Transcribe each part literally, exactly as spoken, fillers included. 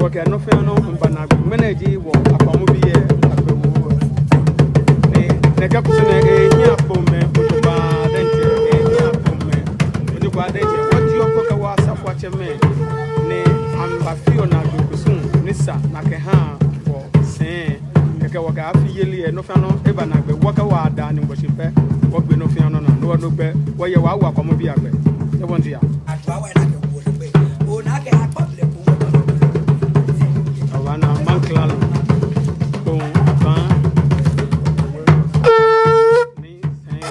Wɔkɛ nɔ fɛɛ nɔ miiba naagbee. Ŋmɛnɛ ji wɔ Akwamubii agbɛwoo. Ni nɛkɛ kusum nɛɛ ehiɛ kpɔmɔ, ojogbaŋŋ diɛŋtsɛ ehiɛ kpɔmɔ. Ojogbaŋŋ diɛŋtsɛ wɔjie kpo kɛha wɔ asafoiatsɛmɛi ni amɛbafee naagbee kusum ni sa ni akɛha wɔ sɛɛ. Kɛkɛ wɔkɛ afi yeli lɛ, nɔ fɛɛ nɔ eba naagbee. Wɔkɛ wɔdaa Nyɔŋmɔ shi pɛ, wɔgbe nɔ fɛɛ nɔ naa. No hewɔ no gbɛ wɔyɛ, wɔwo Akwamubii agbɛ. Sɛ wɔnti ya. Awa na maŋklalo. Kpɔŋ, abaa. Ni sɛɛ.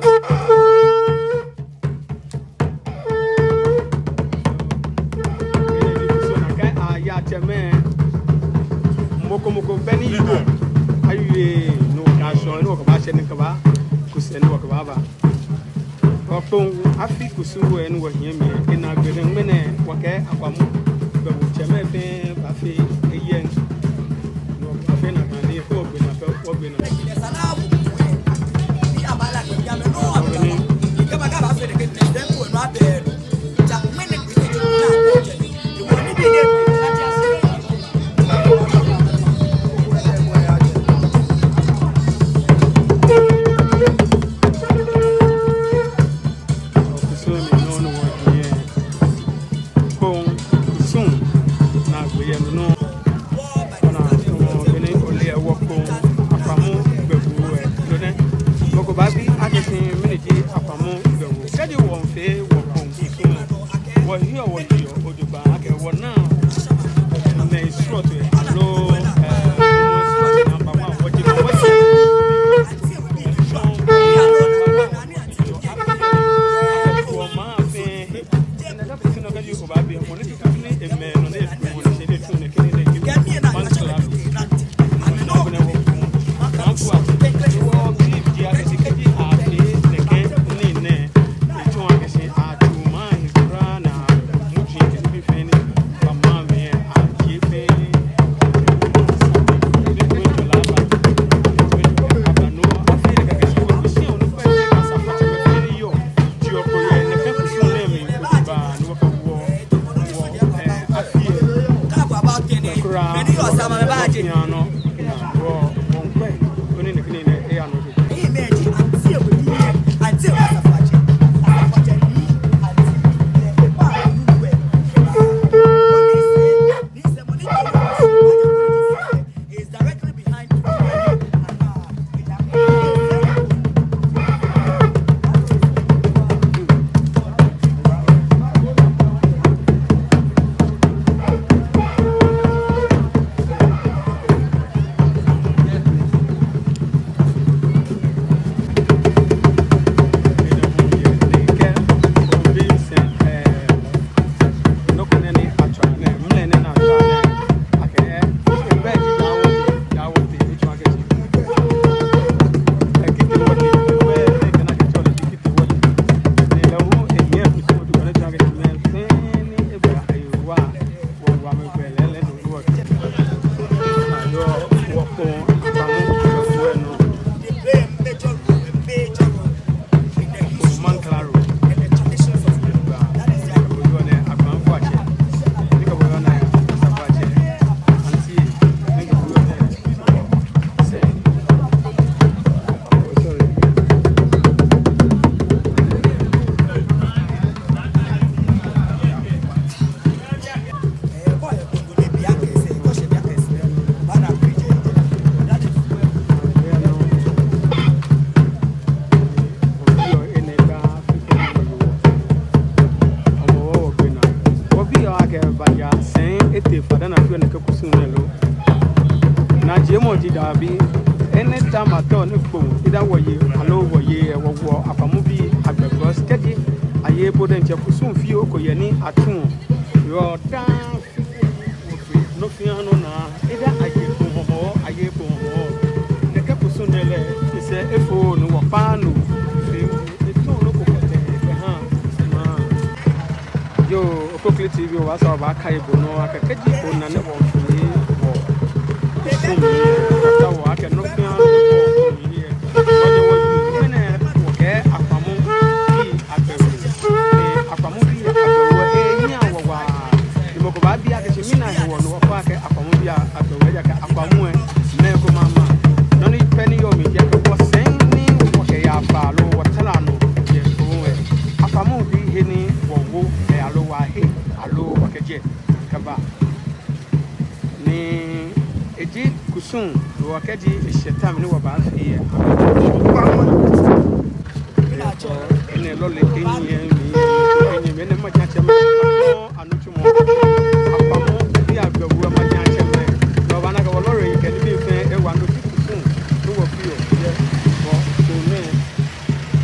Kɛ aya tsɛmɛi, mɔ ko mɔ ko bɛ ni yɔɔ. Ayi, no ka sɔ, no kɛba shɛ ni kɛba kusum ni wɔkɛba ba. Wɔkpɔŋ afi kusum wɛ ni wɔhiɛ mli. Enaagbee nɛɛ ŋmɛnɛ wɔkɛ Akwamu gbɛwoo tsɛmɛi fɛɛ bafee eyɛŋ. Kusum nɔ ni wɔhiɛ. Kpɔŋ kusum naagbee yɛ nɔ. Ona, ona, beni ole wɔkpɔŋ Akwamu gbɛwoo lɛ, no nɛ. Mɔ ko baabi akɛ shi mɛni ji Akwamu gbɛwoo. Kɛji wɔmiifee wɔkpɔŋ kusum, wɔhiɔ, wɔhiɔ ojogbaŋŋ akɛ wɔna mɛi srɔtoi aloo, eh, mɛi srɔtoi number one, wɔji mɔ wɔji. Wɔbiɔ akɛ baja sɛɛ etee fata ni afeɔ nɛkɛ kusum nɛɛ lo? Naajiemɔ ji dabi. Enɛ tamaa tɔ ni kpo, either wɔye aloo wɔyeee, wɔwoɔ Akwamubii agbɛ because kɛji ayeee po diɛŋtsɛ kusum fioo ko yɛ ni atsuɔ. Yɔɔ daa. Nɔ fɛɛ nɔ naa, eda aye ko hɔmɔ, aye ko hɔmɔ. Nɛkɛ kusum nɛɛ lɛ, esɛɛ efo ni wɔkpa nɔ. Fe, eto nɔ ko kɛtee, kɛha, ma. Yoo, Okokli T V, wɔbaasa wɔbaakai bo nɔ, akɛ kɛji ona nɛɛ wɔfee, wɔ. Kusum, wɔta wɔ, akɛ nɔ fɛɛ nɔ ko, wɔnyɛ wɔyi, mɛni, wɔkɛ Akpamu bii agbɛwɛ. Ee, Akpamu bii agbɛwɛ, ee, nyɛ wɔ wa. Ni mɔ ko baabi akɛ shi mɛni hewɔ ni wɔkɛɔ akɛ Akpamu bii agbɛwɛ, ejaakɛ Akpamu lɛ, mɛi komɛi ma. Nɔ ni pɛ ni yɔɔ mli ji akɛ wɔsɛi ni wɔkɛyaa faa loo wɔtara nɔ yɛ Akpamu lɛ. Akpamu bii he ni wɔwo lɛ aloo wɔhe aloo wɔkɛjɛ kɛba. Ni eji kusum loo kɛji eshɛ time ni wɔbaafee lɛ. Enɛ lɔle enyɛ mli, enyɛ mli, enɛ maŋtsɛmɛi, anɔ, anɔtsumɔ. Akpamu bii agbɛwɛ maŋtsɛmɛi. Ni obaana akɛ wɔ lɔle kɛ nibii fɛɛ ewa nɔ ji kusum ni wɔfeɔ yɛ wɔ ko nɛɛ.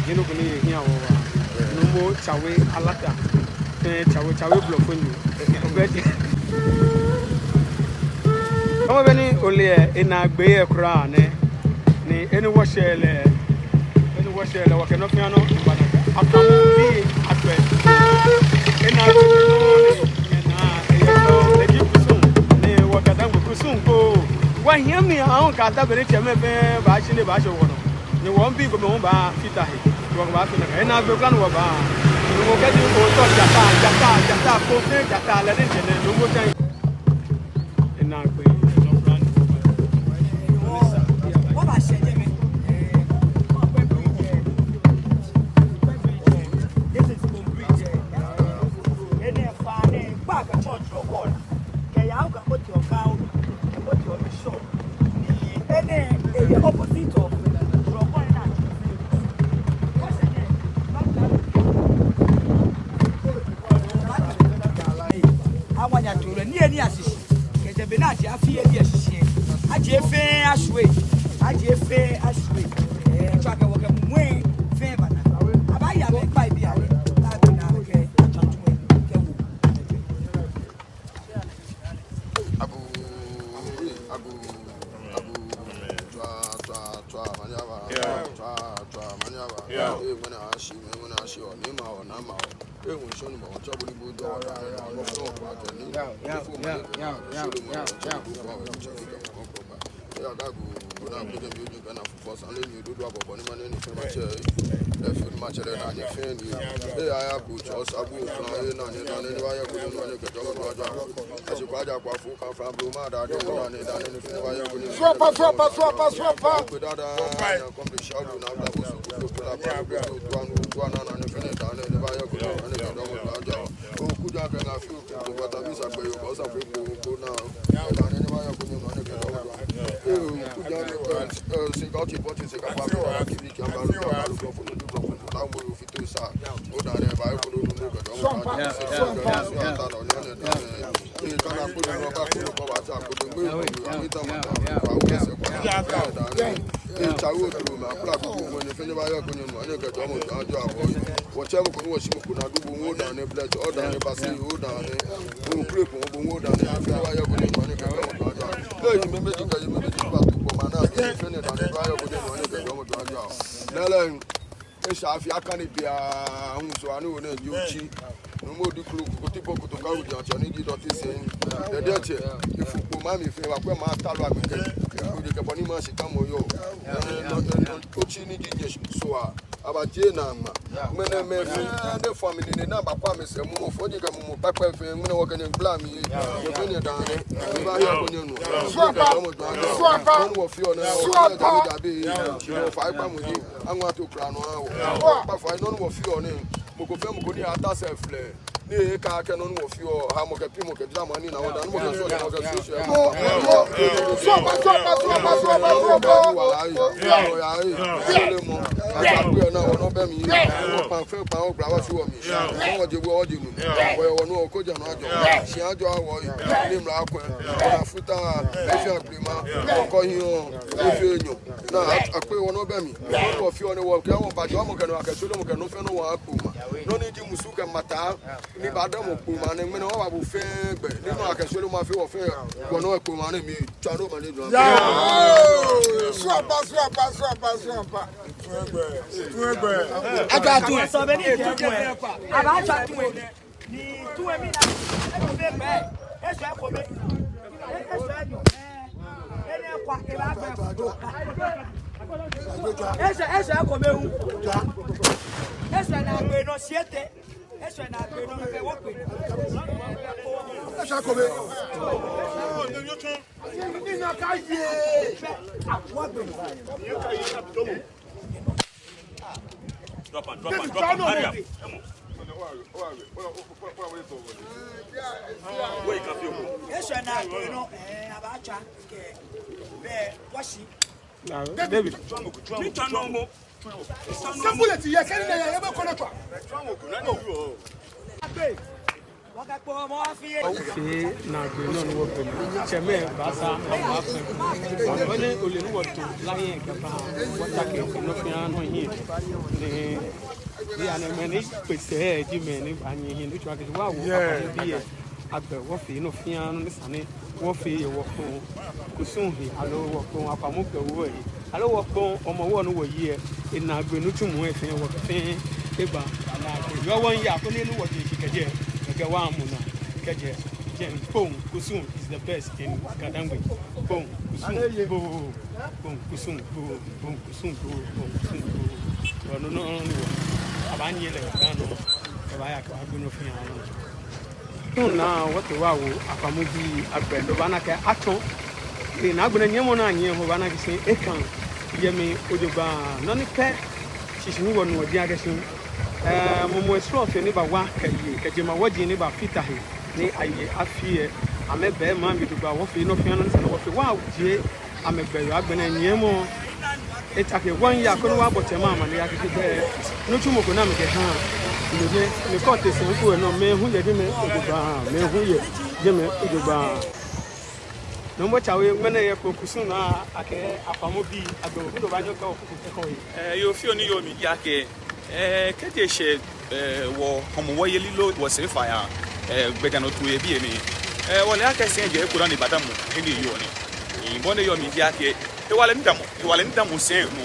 Yɛ nɔ ko ni yɛ hiɛ wɔ wa. Nuumo Tsawe Alata. Ee, Tsawe, Tsawe blɔfonyo. Obɛ jɛ. Ɔmɔ bɛ ni ole lɛ, enaagbee lɛ kwraa nɛ. Ni eni wɔshɛ lɛ, eni wɔshɛ lɛ, wɔkɛ nɔ fɛɛ nɔ, Akpamu bii agbɛwɛ. Enaagbee nɔ ni, ena, eyɛ nɔ, eji kusum, ni wɔkɛ Dangme kusum ko. Wɔhiɛ mli ahɔɔ kɛta be ni tsɛmɛi fɛɛ baashi ni baashɛ wɔnɔ. Ni wɔbii komɛi hu baafata he. Wɔkɛbaafee nakai. Enaagbee kwraa ni wɔba. Ni wɔkɛɛ ji otɔ jata, jata, jata, ko fɛɛ jata, lɛ ni jɛ nɛ, ni wɔtsɛ. Enaagbee. Awa nya toro ni eni ashishi. Kɛjɛ be ni aje afi ebi ashishi. Aje fɛɛ ashwie. Aje fɛɛ ashwie. Ee, tswa kɛ wɔkɛ mumɔ fɛɛ bana. Abaya mɛi kpaa ebi ale. Tabi na kɛ atswa tumɔ kɛ wo. Agu, agu, agu. Tswa, tswa, tswa, manyaba. Yeah. Tswa, tswa, manyaba. Yeah. Ee, mɛni ashi, mɛni ashi, ɔ, ni ma, ɔ, na ma, ɔ. Ee, ŋun shɔni ma, ɔ, tswa boli bo dɔ, ɔ, na, ɔ, na, ɔ, ɔ, ɔ, ni. Yeah, yeah, yeah, yeah, yeah, yeah, yeah. Ee, aga gu, gu na, gu jɛ bi, gu na, Fɔ sane ni dudu abɔbɔ ni mɛni ni fɛɛ matsɛ. Ee, fɛɛ matsɛ lɛ na ni fɛɛ ni. Ee, aya ku tsɔ sabu fla, ee, na ni, na ni, ni wa ya ku ni, na ni kɛtɛ wɔ dua dua. Ashi kwa ja kwa fu ka fla blu ma da de, na ni, na ni, ni fɛɛ wa ya ku ni. Suapa, suapa, suapa, suapa. Ku da da, ya kom de shawu na bla bo su ku ku la ba, ku ku na, na ni fɛɛ da ni, ni wa ya ku ni, na ni kɛtɛ wɔ dua dua. Ku ja ka na fu. Bata bi sa kpe yo, bɔ sa kpe kpo kpo na. Eba ni ni ma yɛ ko ni ma ni kɛ dɔ wa. Ee, ku ja ni, ee, ee, si ka ti pɔti si ka pa ko wa ki bi ki amba lu ka ba lu ko fu lu ko fu la mo yo fito sa. O da ni ba ko lu lu kɛ dɔ wa. Sɔmpa, sɔmpa. Ee, kana ko ni ba ko ko ba ta ko do mi ko mi ta ma ta. Wa o se ko. Ee, ta wo duro ma kula ko ko ni fɛɛ ni ba yɛ ko ni ma ni kɛ dɔ mo ta jɔ a ko. Wɔtsɛ mɔ ko ni wɔshi mɔ ko ni adu bo ŋɔ dani blɛt, ɔ dani basi, ɔ dani. Ŋɔ kple ko bo ŋɔ dani. Fɛɛ wa yɛ ko ni ma ni kɛ dɔ mo dua dua. Ee, yi mɛmɛ ji ka, yi mɛmɛ ji ba tu ko ma na. Fɛɛ ni dani ba yɛ ko ni ma ni kɛ dɔ mo dua dua. Lɛlɛ, esha afi aka ni bia, ŋ so ani wo ne yo chi. No mo di klo ko ti po ko to ka wo di acha ni di dɔ ti se. Dede che, ifu ko ma mi fɛɛ wa ko ma ta lo agbeke. Ko di ke bo ni ma shi ka mo yo. Ee, no, no, no, ko chi ni di je so a. Aba je na ma. Mɛnɛ mɛi fɛɛ, ne family ni na ba kwa mi se mu, fɔ ji ka mu, mu pɛpɛ fɛɛ, mɛnɛ wɔ kɛ ni gbla mi. Yɛ fɛɛ ni da ni. Ni ba yɛ ko ni nu. Suapa. Suapa. Nɔ ni wɔfeɔ nɛ. Suapa. Dabi. Shi wɔ fa ipa mu ji. Aŋɔ to kra nɔ a wɔ. Suapa. Fa nɔ ni wɔfeɔ nɛ. Mɔ ko fɛɛ mɔ ko ni ata sɛ flɛ. Ni eka kɛ nɔ ni wɔfeɔ, ha mɔ kɛ pi mɔ kɛ jira mɔ ni na wɔ da, ni mɔ kɛ sɔ, ni mɔ kɛ sɔ sɔ. Suapa, suapa, suapa, suapa, suapa. Wala yi, wala yi, wala yi. Sele mɔ. Atswa Akpe naa, wɔnɔ bɛ mli. Wɔkpa fɛɛ kpa, wɔgbla wɔshi wɔmli. Wɔje bu, wɔje nu. Wɔyɛ wɔnu, wɔkɔ ja nɔ ajɔ. Shi ajɔ awɔ yi. Ni mla akwɛ. Wɔna futa, efee agblemɔ. Wɔkɔ hiɛ, efee enyɔ. Naa, Akpe wɔnɔ bɛ mli. Wɔfeɔ ni wɔkɛ wɔbajɔ, mɔ kɛ nɔ akɛ solo, mɔ kɛ nɔ fɛɛ nɔ wɔ Akpe maŋ. Nɔ ni ji musu kɛ mataa. Ni baadamɔ Akpe maŋ nɛɛ, ŋmɛnɛ wɔbaabu fɛɛ gbɛ. Ni nɔ akɛ solo mafee wɔ fɛɛ. Wɔnɔ Akpe maŋ nɛɛ mli. Tswa nɔ ma ni jɔ. Yaa! Suapa, suapa, suapa, suapa. Tun egbɛ. Tun egbɛ. Atswa tun. Sɔ bɛ ni tun egbɛ. Abaatswa tun egbɛ. Ni tun egbɛ mi na. Eko be gbɛ. Esɔ eko be. Esɔ eko. Ene kwa eba gbɛ. Esɔ, esɔ eko be hu. Esɔ naa gbɛ nɔ siete. Esɔ naa gbɛ nɔ mɛ wɔ gbɛ. Esɔ eko be. Ina ka ye. Wɔ gbɛ. Drop am, drop am, drop am. Hurry up. Come on. Where you can feel? Esɔ naa gbɛ nɔ, eh, abaatswa kɛ bɛ wɔshi. David. Ni tswa nɔ mɔ. Sɛ bullet yɛ kɛ ni yɛ, yɛ bɛ kɔnɔ tswa. Wɔfee naa gbɛ nɔ ni wɔfee nɛɛ. Tsɛmɛi baasa, amɛ baasa. Wɔnɛ ole ni wɔto la yɛ kɛba. Wɔtake nɔ fɛɛ nɔ hiɛ. Ni, ni anɛ mɛi ni kpɛsɛ ji mɛi ni baanyiɛ hiɛ. Ni tswa kɛ wa wo. Yeah. Akɛ bi yɛ. Agbɛ wɔfee nɔ fɛɛ nɔ ni sa ni wɔfee yɛ wɔkpɔŋ kusum he aloo wɔkpɔŋ akpamɔ kɛ wɔ he aloo wɔkpɔŋ Hɔmɔwɔ ni wɔye lɛ, enaagbee nitsumɔ lɛ fɛɛ wɔkɛ fɛɛ eba. Yoo, wɔmiiya koni wɔje shishi kɛjɛ, kɛkɛ wɔmɔ naa kɛjɛ. Jɛŋ Kpone kusum is the best in Ga-Dangme. Kpone kusum boo, Kpone kusum boo, Kpone kusum boo, Kpone kusum boo. Yoo, no nɔŋŋ ni wɔ, abaanyiɛ lɛ Ga nɔ, kɛbaaya kɛbagbe nɔ fɛɛ nɔ. Tun naa wɔtee wɔwo akpamɔ bii agbɛ, no obaana akɛ atsɔ. Ni agbɛnɛ nyiɛmɔ ni anyiɛ hu obaana akɛ shi eka yɛ mli jogbaŋŋ. Nɔ ni kɛ shishi ni wɔnu wɔji akɛ shi, eh, mumɔ esoro fe ni bawa kɛ yei, kɛ jemawɔji ni bafata he, ni aye afi lɛ, amɛbɛ maŋ mli jogbaŋŋ, wɔfee nɔ fɛɛ nɔ ni sa ni wɔfee, wɔjie amɛgbɛ. Yoo, agbɛnɛ nyiɛmɔ, etsake wɔmiiya koni wɔbɔ tsɛmɛi amaniɛ akɛ shi bɛ nitsumɔ ko ni amɛkɛha. Ni jɛ, ni kɔ te sɛŋ ko nɔ, mɛi hu yɛ jɛmɛ jogbaŋŋ, mɛi hu yɛ jɛmɛ jogbaŋŋ. Nɔmɔ tsawe, ŋmɛnɛ yɛ Kpone kusum naa akɛ akpamɔ bii agbɛ, obaanyɛ okɛ wɔ kɛkɔ he. Eh, yoo, fioo ni yɔɔ mli ji akɛ, eh, kɛji eshɛ, eh, wɔ Hɔmɔwɔ yeli loo wɔsɛɛ faa ya, eh, gbɛjianɔtoo yɛ biɛ nɛɛ. Eh, wɔle akɛ sɛɛ jɛ eko dani badamɔ he ni eyɔɔ nɛɛ. Eh, bɔ ni eyɔɔ mli ji akɛ, hewalɛ ni damɔ, hewalɛ ni damɔ sɛɛ nɔ.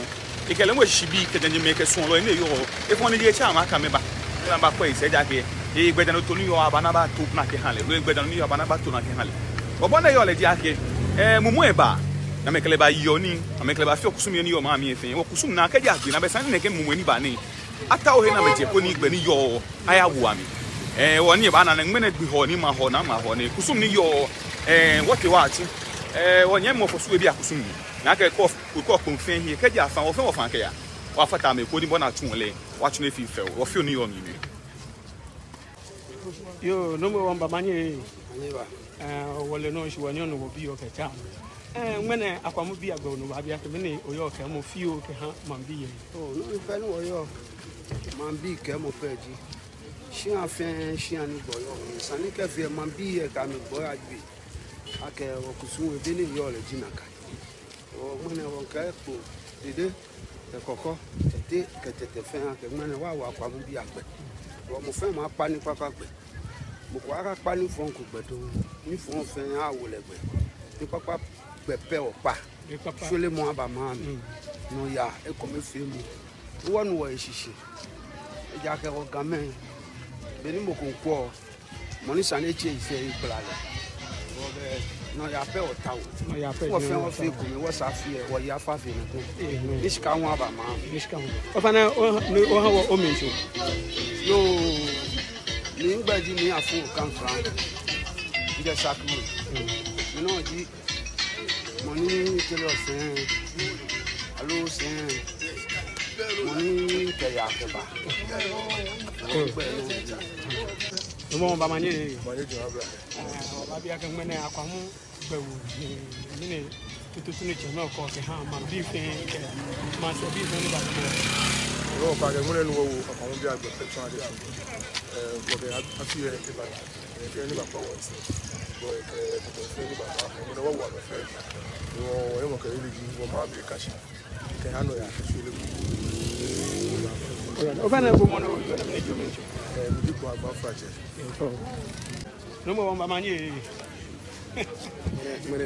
Ekɛ lɛ ŋwɛ shibii kɛ jɛmɛ kɛ suɔlɔi ni eyɔɔ. Efɔŋ ni ji etsɛ amɛ akɛ amɛba. Ni amɛbakwɛ esɛɛ ejaakɛ, eh, gbɛjianɔtoo ni yɔɔ abaana abato naa kɛha lɛ. Loo gbɛjianɔ ni yɔɔ abaana abato naa kɛha lɛ. Bɔ ni eyɔɔ lɛ ji akɛ, eh, mumɔ lɛ ba, ni amɛkɛ lɛ bayeɔ nii, amɛkɛ lɛ bafeɔ kusum yɛ ni yɔɔ maŋ mli fɛɛ. Wɔ kusum naa kɛji agbe naa bɛ sane nɛɛ kɛ mumɔ ni ba nɛɛ, atao he ni amɛjɛ koni gbɛ ni yɔɔ ayawo amɛ. Eh, wɔ ni baana nɛɛ ŋmɛnɛ gbi Hɔɔ ni ma Hɔɔ ni ma Hɔɔ ni kusum ni yɔɔ, eh, wɔtee wɔtsu. Eh, wɔnyɛmimɛi Fosu ebi akusum ni. Ni akɛ kɔ, kɔ Kpone fɛɛ hiɛ, kɛji afã, wɔ fɛɛ wɔfã kɛya. Wɔfata amɛ koni bɔ ni atsuɔ lɛ, wɔtsu ni efee fɛo, wɔ fioo ni yɔɔ mli nɛ. Yoo, nɔmɔ wɔmiiba maŋ nɛɛ. Maŋ nɛɛ ba. Eh, wɔle nɔ shi wɔnyɛɔ nɔ wɔbiɔ kɛtsɔɔ. Eh, ŋmɛnɛ akpamɔ bii agbɛ, no obaabi akɛ mɛni oyɔɔ kɛɛmɔ fioo kɛha maŋbii lɛ. Oh, nɔ ni fɛɛ ni wɔyɔɔ maŋbii kɛɛmɔ pɛ ji, shia fɛɛ shia ni gbɔ yɔɔ, esa ni kɛfee maŋbii lɛ kɛ amɛgbɔi ajwɛ akɛ wɔ kusum lɛ, bɔ ni eyɔɔ lɛ ji nakai. Wɔ ŋmɛnɛ wɔkɛ Kpone Dede, kɛ Kɔkɔ, Tɛte, kɛ Tɛtɛ fɛɛ akɛ ŋmɛnɛ wɔwo akpamɔ bii agbɛ. Wɔ mɔ fɛɛ mɔ akpa nii kpakpa gbɛ. Mɔ ko akakpa nii fɔŋ ko gbɛ dɔŋŋ. Nii fɔŋ fɛɛ awo lɛ gbɛ. Nii kpakpa gbɛ pɛ wɔkpa. Nii kpakpa. Shweremɔ aba maŋ mli. Mm. Nɔyaa ekomefeemɔ. Wɔnu wɔhe shishi. Ejaakɛ wɔ Gamɛi, beni mɔ ko miikwɛ, mɔ ni sa ni etsɛ esɛɛ egbala lɛ. Wɔbɛ nɔyaa pɛ wɔtaoɔ. Nɔyaa pɛ. Wɔ fɛɛ wɔfee ekome, wɔsɛɛ afi lɛ, wɔyi afa fe nɔ ko. Amen. Ni shika hu aba maŋ. Ni shika hu. Ofainɛ, o, ni oha wɔ omɛi tso. Yoo, migbɛi ji Nii Afo Kanfra. Mijɛ Sakuwe. Mm. Mi nɔ ji mɔ ni kɛlɛ osɛɛ, aloo sɛɛ, mɔ ni kɛya kɛba. Migbɛi nɔ ji. Nɔmɔ ba maŋ nɛɛ. Maŋ nɛɛ jɔ abla. Eh, obaabi akɛ ŋmɛnɛ akpamɔ gbɛ wo, eh, mɛni Tutu ni tsɛ mɛ kɔ kɛha maŋbii fɛɛ kɛ maŋsɛɛbii fɛɛ ni ba kpɔ. Yoo, kɛkɛ ŋmɛnɛ ni wɔwo Akwamubii agbɛ fɛɛ tsɔ adesã. Ɛɛ, wɔkɛ afi yɛ eba. Ɛɛ, fɛɛ ni ba kpɔ wɔ. Wɔ, ɛɛ, fɛɛ ni ba kpɔ. Ŋmɛnɛ wɔwo agbɛ fɛɛ. Wɔ, wɔyɛ mɔ kɛ yeli ji, wɔmaŋ bɛ kɛ shi. Kɛha nɔ ya, kɛ shi lɛ. Ofainɛ, bo mɔ nɛ, ɛɛ, miji kɔ agba fa tsɛ. Nɔ mɔ wɔmba manye. Mɛnɛ, mɛnɛ.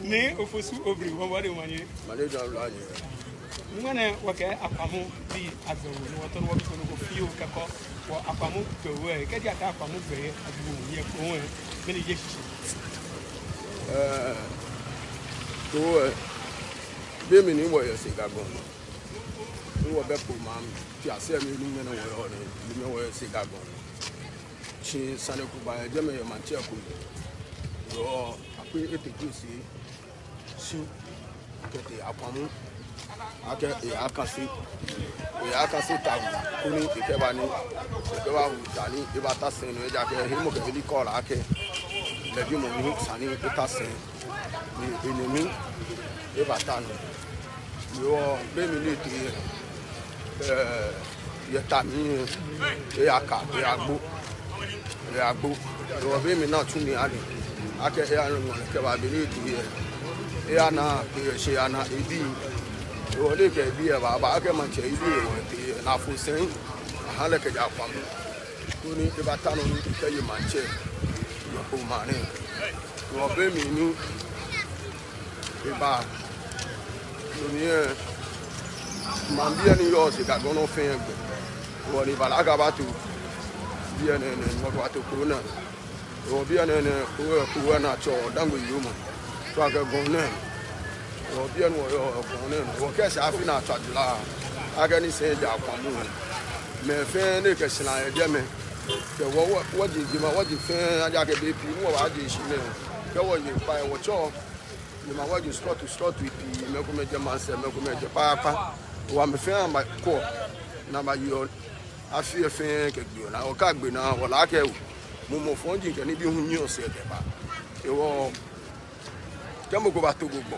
Ni Ofosu Obiri, wɔmba de manye. Manye jɔ la nye. Ŋmɛnɛ wɔkɛ Akwamubii agbɛ wo, ni wɔtɔ ni wɔbi ko nɔ ko fioo kɛkɔ wɔ Akwamubii agbɛ wo, kɛji akɛɛ Akwamubii agbɛ wo, yɛ ko wɛ, mɛni ji eshishi? Ɛɛ, ko wɛ, be mli ni wɔyɛ Sega gɔŋ nɔ. Ni wɔbɛ kpo maŋ, ti asɛɛ mli ni ŋmɛnɛ wɔyɔɔ nɛɛ, ni ŋmɛnɛ wɔyɛ Sega gɔŋ nɔ. Shi sane ko ba yɛ jɛmɛ yɛ maŋtsɛ ko mli. Yoo, akpe ete ko si shi kɛtee Akwamu. Akɛ eyakase, eyakase ta wu, koni ekɛba ni, ekɛba wu ta ni ebata sɛi nɔ, ejaakɛ hemɔkɛyeli kɛɔ lɛ akɛ lɛ ji mɔ ni esa ni eta sɛi. Ni enɛ mli ebata nɔ. Yoo, be mli ni etee, ɛɛ, yɛ ta mli, eyaka, eyagbo, eyagbo. Yoo, be mli ni atsu nii anɛ, akɛ eya nɔ ni kɛba be ni etee, eyana, eyɛ shi eyana ebii. Yoo, ni ekɛ ebii lɛ ba, aba akɛ maŋtsɛ ebii lɛ, etee, ni afo sɛi aha lɛ kɛjɛ Akwamu. Koni ebata nɔ ni ekɛye maŋtsɛ yɛ Kpone maŋ nɛɛ. Wɔ be mli ni eba, no mli lɛ, maŋbii lɛ ni yɔɔ Sega gɔŋ nɔ fɛɛ gbɛ. Wɔ ni eba lɛ akɛ abato biɛ nɛɛ nɛɛ, ni wɔkɛbato Kpone naa. Wɔ biɛ nɛɛ nɛɛ, kpoo lɛ, kpoo lɛ ni atsɛɔ Dangbe yoomo. Tsɔɔ akɛ gɔŋ nɛɛ. Wɔ biɛ ni wɔyɔɔ, gɔŋ nɛɛ nɔ. Wɔkɛɛ shi afi ni atswa jula. Akɛ ni sɛi jɛ Akwamu. Mɛi fɛɛ ni kɛ shi ni yɛ jɛmɛ. Kɛ wɔ, wɔ, wɔji jɛmɛ, wɔji fɛɛ, ejaakɛ bei pii ni wɔbaaje shi nɛɛ. Kɛ wɔye kpa lɛ wɔtsɛɔ. Jɛmɛ wɔji srɔto, srɔto pii, mɛi komɛi jɛ maŋsɛɛ, mɛi komɛi jɛ kpakpa. Wɔ mɛi fɛɛ abakwɔ. Ni abayeɔ afi lɛ fɛɛ kɛ gbi lɛ naa, wɔkɛ gbi naa, wɔle akɛ oo. Mumɔ fɔji kɛ nibii hu nyiɛɔ sɛɛ kɛba. Hewɔ kɛ mɔ ko bato bo gbɔ,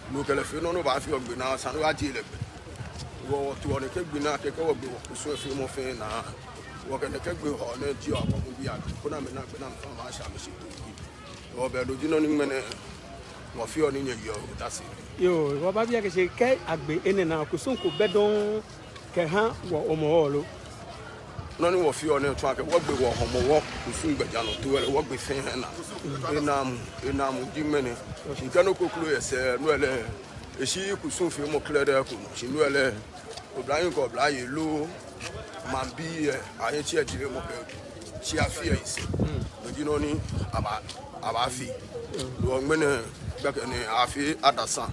ni okɛ lɛ fee nɔ ni obaafee yɛ gbi naa, esa ni oyaje lɛ gbɛ. Hewɔ wɔtoɔ nɛkɛ gbi naa, kɛkɛ wɔgbe wɔkusum lɛ feemɔ fɛɛ naa. Wɔkɛ nɛkɛ gbi lɛ hɔɔ nɛɛ jieɔ Akwamubii agbɛ, koni amɛna gbɛ ni amɛfã amɛsha amɛshi too. Hewɔ bɛ no ji nɔ ni ŋmɛnɛ wɔfeɔ ni nyɛyeɔ odase. Yoo, wɔbaabi akɛ shi kɛ agbe enɛ naa, kusum ko bɛ dɔŋŋ kɛha wɔ Hɔmɔwɔ lo? Nɔ ni wɔfeɔ nɛɛ tsɔɔ akɛ wɔgbe wɔ Hɔmɔwɔ kusum gbɛjianɔtoo lɛ, wɔgbe fɛɛ naa. Enaamu, enaamu ji ŋmɛnɛ. Shi kɛ nɔ kroko yɛ sɛɛ, no lɛ, eshi kusum feemɔ krɛdɛɛ ko nɔ. Shi no lɛ, oblahii kɛ oblayei loo maŋbii lɛ, ahe tsi ejire mɔ kɛ tsi afi lɛ yi sɛɛ. No ji nɔ ni aba, abaafee. Wɔ ŋmɛnɛ gbɛkɛ nɛɛ afee adesa.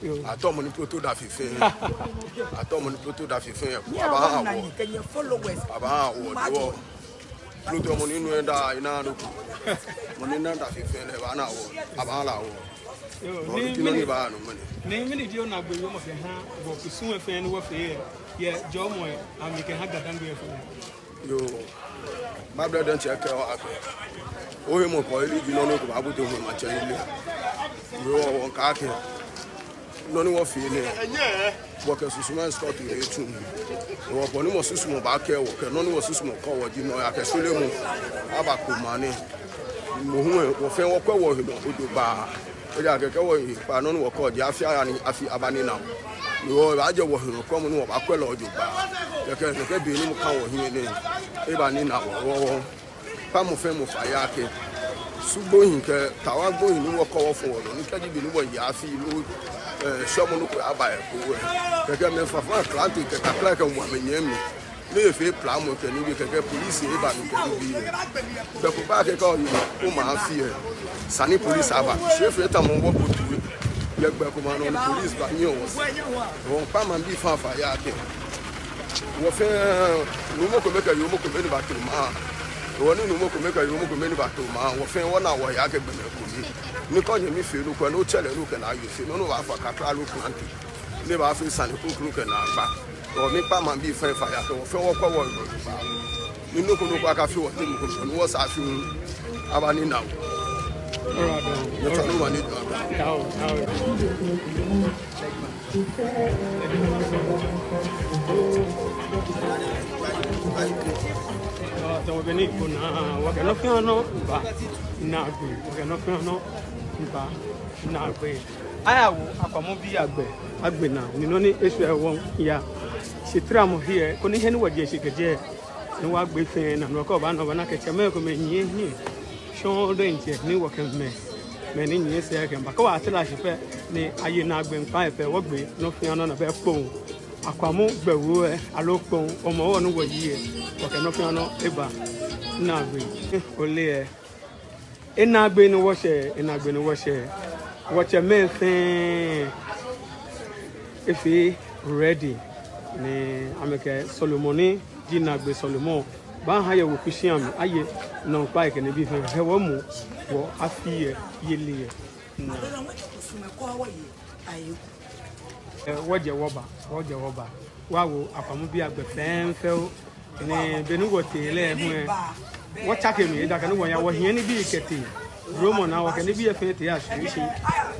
Yoo. Atɔ mɔ ni ploto da fe fɛɛ. Atɔ mɔ ni ploto da fe fɛɛ. Abaha wɔ. Abaha wɔ. Wɔ. Ploto mɔ ni nu eda ina do. Mɔ ni na da fe fɛɛ lɛ, abaha wɔ. Abaha wɔ. Yoo, ni mɛni, ni mɛni ji onaagbee yɔɔ mɔ kɛha wɔ kusum lɛ fɛɛ ni wɔfee lɛ, yɛ jɔɔmɔ lɛ amli kɛha Ga-Dangme lɛ fɛɛ? Yoo, Bible diɛŋtsɛ kɛɔ akɛ, ohemɔkɛyeli ji nɔ ni okɛbaabote maŋtsɛyeli lɛ. Yoo, wɔmiikɛɛ akɛ nɔ ni wɔfee nɛɛ, wɔkɛ susumai srɔtoi etsu. Wɔ bɔ ni wɔsusumɔ baakɛɛ wɔ, kɛ nɔ ni wɔsusumɔ kɛɔ wɔ ji nɔ ni akɛ sɔlemɔ aba Kpone maŋ nɛɛ. Moŋ hu lɛ, wɔ fɛɛ wɔkwɛ wɔhe nɔ jogbaŋŋ. Ejaakɛ kɛ wɔye kpaa nɔ ni wɔkɛɔ ji afi aya ni afi abanina wɔ. Ni wɔbaajɛ wɔhe nɔ kwɛmɔ ni wɔbaakwɛ lɛ jogbaŋŋ. Kɛkɛ nɛkɛ be ni mɔ kã wɔhiɛ nɛɛ, ebanina wɔ. Wɔkpa mɔ fɛɛ mɔ fai akɛ, Osu gbohii kɛ Tawa gbohii ni wɔkɔ wɔfɔ wɔnɔ, ni kɛji be ni wɔye afi loo, ɛɛ, shwɛmɔ nɔ ko aba yɛ Kpone lɛ, kɛkɛ mɛi fãfã klante kɛ kakla kɛ ŋwɛi amɛnyɛmi. Ni efee plamɔ kɛ nibii kɛkɛ polisi eba mli kɛ nibii. Be ko baakɛɛ akɛ oye omaŋ afi lɛ, esa ni polisi aba. Shi efee tamɔ wɔbo toi. Yɛ gbɛ ko maŋ nɔ ni polisi banyiɛ wɔsɛɛ. Wɔmiikpa maŋbii fãa fai akɛ, wɔ fɛɛ, nuumo kome kɛ yoomo kome ni bato maŋ. Wɔ ni nuumo kome kɛ yoomo kome ni bato maŋ, wɔ fɛɛ wɔna wɔhe akɛ gbɔmɛi kome. Ni kɛ onyɛmi fee nɔ ko lɛ, ni otsɛ lɛ ni okɛ lɛ aye, fee nɔ ni obaafa kakla loo klante. Ni ebaafee sane kroko kɛ naagba. Wɔmiikpa maŋbii fɛɛ fai akɛ wɔ fɛɛ wɔkwɛ wɔhe nɔ jogbaŋŋ. Ni nɔ ko nɔ ko akafee wɔteŋ mɔ ko ni wɔsɛɛ afi hu abanina wɔ. Alright, alright. Nyɛtsɔɔ nɔ ni wɔnaa. Tao, tao. Aa, tamɔ bɔ ni wɔnaa, wɔkɛ nɔ fɛɛ nɔ ba naagbee, wɔkɛ nɔ fɛɛ nɔ ba naagbee. Ayawo Akwamɔbii agbɛ, agbɛnɛ, ni nɔ ni eshwɛ wɔyaa. Shi tramɔ hiɛ, koni he ni wɔje shi kɛjɛ, ni wɔgbe fɛɛ naa, no kɛ obaana, obaana akɛ tsɛmɛi komɛi nyiɛ hiɛ. Shɔŋŋ diɛŋtsɛ ni wɔkɛ mɛi, mɛi ni nyiɛ sɛɛ kɛmiiba. Kɛ wɔtara shi pɛ, ni aye naagbee ŋkpai pɛ, wɔgbe nɔ fɛɛ nɔ naa bɛ Kpone. Akwamɔ gbɛ woo lɛ, aloo Kpone Hɔmɔwɔ ni wɔye lɛ, wɔkɛ nɔ fɛɛ nɔ eba naagbee. Ole lɛ. Enaagbee ni wɔshɛ, enaagbee ni wɔshɛ. Wɔtsɛmɛi fɛɛ efee ready ni amɛkɛ sɔlemɔ ni ji naagbee sɔlemɔ baaha yɛ wɔkusum amli, aye nɔŋkpai kɛ nibii fɛɛ. Hewɔ mɔ wɔ afi lɛ yeli lɛ. Naa. Ɛ, wɔjɛ wɔba, wɔjɛ wɔba. Wɔwo Akwamɔbii agbɛ fɛɛ fɛɛ oo. Ni be ni wɔtee lɛ hu lɛ, wɔtsake mli, ejaakɛ ni wɔyaa wɔhiɛ nibii kɛtee. Dromɔ naa wɔkɛ nibii fɛɛ tee ashwie shi.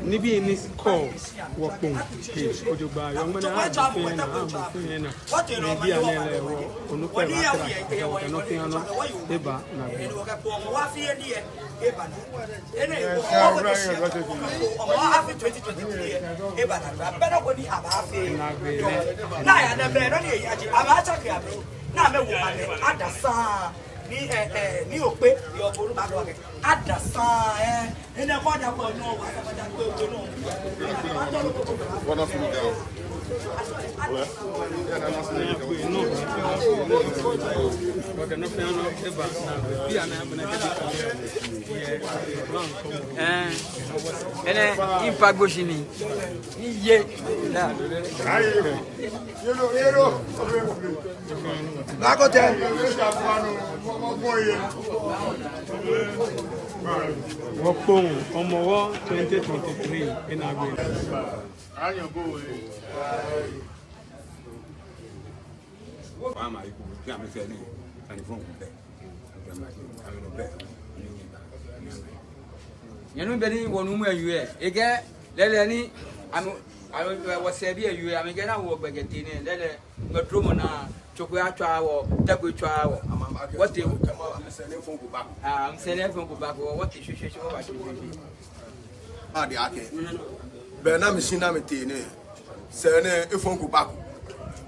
Nibii ni kɔɔ wɔ Kpone. Hei, ojogbaŋŋ, yɔɔ ŋmɛnɛ aha mɔ fɛɛ naa, aha mɔ fɛɛ naa. Ni bianɛ lɛ wɔ, onukpa baatara, wɔkɛ nɔ fɛɛ nɔ eba naagbee. Enɛ, wɔ, wɔ, wɔ, wɔ, wɔ, wɔ, afi twenty twenty-three lɛ, eba naagbee. Abɛ nɔ ko ni abaafee. Naagbee. Naa ya nɛɛ, bɛ nɔ ni eya ji, abaatsake amɛ. Naa amɛwo amɛ, adesa. Ni, ɛ, ɛ, ni okpe, yɔɔ bɔ ni obaakɛɛ akɛ, adesa, ɛ. Enɛ kɔ da kɔ nɔ, wa da kɔ da kɔ nɔ. Wɔna funu ga. Wɔkɛ nɔ fɛɛ nɔ eba naagbee. Bianɛ amɛna kɛ Ɛɛ, enɛ, mipa gboshi ni, ni ye, naa. Ayi, yelo, yelo. Naa ko tɛ. Wɔ Kpone Hɔmɔwɔ twenty twenty-three, enaagbee. Nyɛnu bɔ ni wɔnuumo lɛ wie, ekɛɛ lɛɛlɛŋ ni, amɛ, amɛ, wɔsɛɛbii lɛ wie, amɛkɛɛ naa wɔ gbɛ kɛtee nɛɛ, lɛɛlɛŋ, mɛi dromɔ naa, Tsokwei atswa wɔ, Tɛkwei tswa wɔ. Wɔtee. Aa, amɛsɛɛ nɛɛ fɛɛ ko ba ko, wɔtee shweshweeshwe, wɔba shweshweeshwe. Adi akɛ. Bɛ naa mishi naa mitee nɛɛ. Sɛɛ nɛɛ efɔŋ ko ba ko.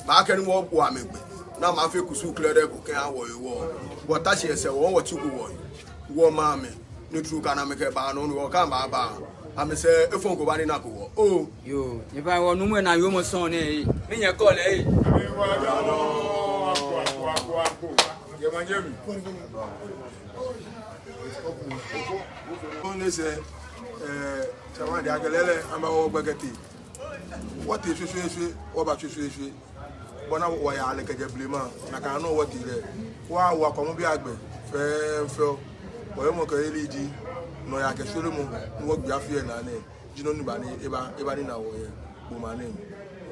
Baakɛɛ ni wɔwo amɛ gbɛ. Naa amɛfee kusum krɛdɛɛ ko kɛha wɔ hewɔ. Wɔta shi yɛ sɛɛ wɔ wɔtsi ko wɔ. Wɔma amɛ. Ni tru ka naa amɛkɛba nɔ ni wɔkɛɛ amɛba. Amɛsɛɛ efɔŋ ko ba ni naa ko wɔ. Oo. Yoo, nyɛba wɔnuumo lɛ naa yoomo sɔŋŋ nɛ ee. Minyɛ kɔlɛ ee. Yɛ manyɛ mli. Kɔni sɛɛ, ɛɛ, tsɛmɛi adi akɛ lɛɛlɛŋ, amɛba wɔ gbɛ kɛtee. Wɔtee shweshweeshwe, wɔba shweshweeshwe. Bɔ ni wɔyaa lɛ kɛjɛ blema, nakai nɔŋŋ wɔtee lɛ. Wɔwo Akwamɔbii agbɛ fɛɛ fɛɛ. Wɔyɛ mɔ kɛ yeli ji, nɔyaa kɛ shweremɔ, ni wɔgbe afi lɛ naa nɛɛ. Ji nɔ ni ba ni, eba, eba ni naa wɔ yɛ gbɔmɔ nɛɛ.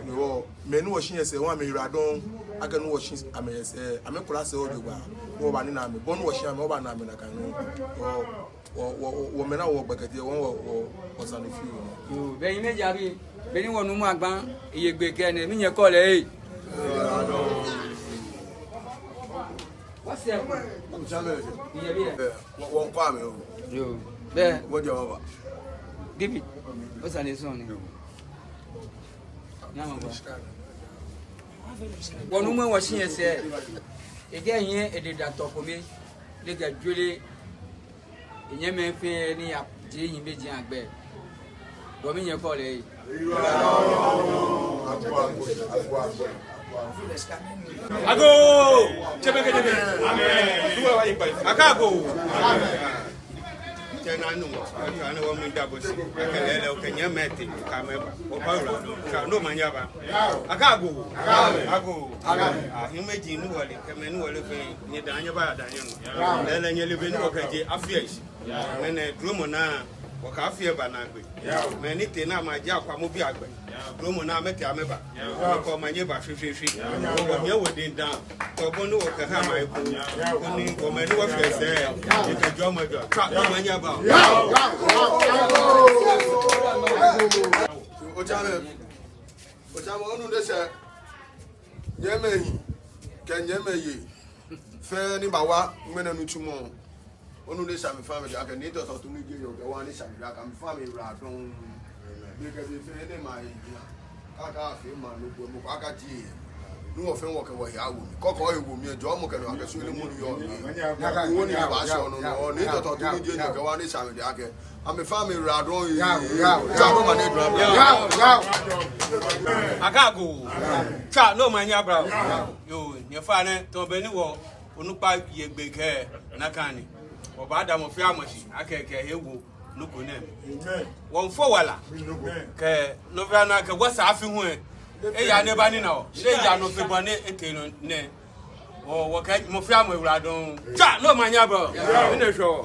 Ni wɔ, mɛi ni wɔshi yɛ sɛɛ, wɔ amɛyiwaladɔŋŋ, akɛ ni wɔshi amɛ yɛ sɛɛ, amɛkula sɛɛ wɔ jogbaŋŋ, ni wɔba ni naa amɛ, bɔ ni wɔshi amɛ, wɔbana amɛ nakai nɔŋŋ. Wɔ, wɔ, wɔ, wɔ mɛi ni wɔ gbɛ kɛtee, wɔ, wɔ, wɔ, wɔsane fioo. Yoo, bɛ yi mɛ jabi, bɛ ni wɔnuumo agba, eye gbɛ kɛ nɛɛ, minyɛ kɔlɛ ee. What's up? Wɔ, wɔkɔ amɛ oo. Yoo. Bɛ. Wɔjɛ wɔba. David. Osane sɔŋŋ ni. Nyama ba. Wɔnuumo lɛ wɔshi yɛ sɛɛ. Ekɛɛ ehiɛ edɛŋ da tɔ kome. Ni ekɛ jwere. Enyɛmimɛi fɛɛ ni yaje ehiɛ bɛ ji agbɛ. Bɔ minyɛ kɔlɛ ee. Agoo! Tsɛmɛi kɛ nyɛmɛi. Amen. Akɛ agoo. Amen. Tsɛ naa nuu. Akɛ ni wɔmiida bo shi. Akɛ lɛɛlɛŋ okɛ nyɛmimɛi tee kɛ amɛ ba. Obaawula nɔ. Kɛ nɔ omanye aba. Akɛ agoo. Agoo. Amen. Ahiɛ mɛi ji ni wɔle. Kɛ mɛi ni wɔle fɛɛ. Nyɛdaa nyɛbaya daa nyɛnu. Amen. Lɛɛlɛŋ nyɛle bɔ ni wɔkɛje afi lɛ shi. Amen. Mɛni dromɔ naa. Wɔkɛ afi eba naagbee. Mɛi ni tee ni amɛjie Akwamobi agbɛ, duromɔ naa amɛtee amɛba. Wɔkɛ omanye ba shweshweeshwe. Wɔnyɛ wɔ diŋŋ daa. Kɛ bɔ ni wɔkɛha amɛ eko, koni wɔmɛi ni wɔfee sɛɛ, ni kɛ jɔɔmɔ jɔɔ. Tswa, omanye aba oo. Otsɛmɛi, otsɛmɛi, onu de sɛ, nyɛmɛi hii kɛ nyɛmɛi yei fɛɛ ni bawa ŋmɛnɛ nitsumɔ. Onu de sɛ, amɛfɛɛ amɛkɛɛ akɛ, ni tɔtɔ tu ni je yɔ kɛ wa ni sɛ mi da ka amɛfɛɛ amɛyiwaladɔŋŋ. Be kɛ be fɛɛ ni maye hia. Kaka afee maŋ nɔ ko mɔ ko akaji yɛ. Ni wɔfɛɛ wɔkɛ wɔhe awo mli. Kɔkɔ ewo mli, jɔɔmɔ kɛ nɔ akɛ sɔlemɔ ni yɔɔ mli. Wo ni ba sɔ nɔ nɔ, ni tɔtɔ tu ni je yɔ kɛ wa ni sɛ mi da kɛ amɛfɛɛ amɛyiwaladɔŋŋ. Tswa, omanye aba oo. Agoo. Tswa, omanye aba oo. Yoo, nyɛfɛɛ nɛ, tamɔ bɔ ni wɔ onukpa yɛ gbɛ kɛ nakai ni. Wɔbaada mɔ fɛɛ mɔ shi akɛ kɛ ehe wo nɔ ko nɛɛ. Wɔmiifo wala kɛ nɔ fɛɛ nɔ akɛ wɔsɛɛ afi hu ɛ, eya ni eba nina wɔ. Ni eya nɔ fɛɛ bɔ ni etee nɔ nɛɛ. Wɔ, wɔkɛ mɔ fɛɛ mɔ yiwaladɔŋŋ. Tswa, omanye aba oo. Mɛni shwɛ wɔ?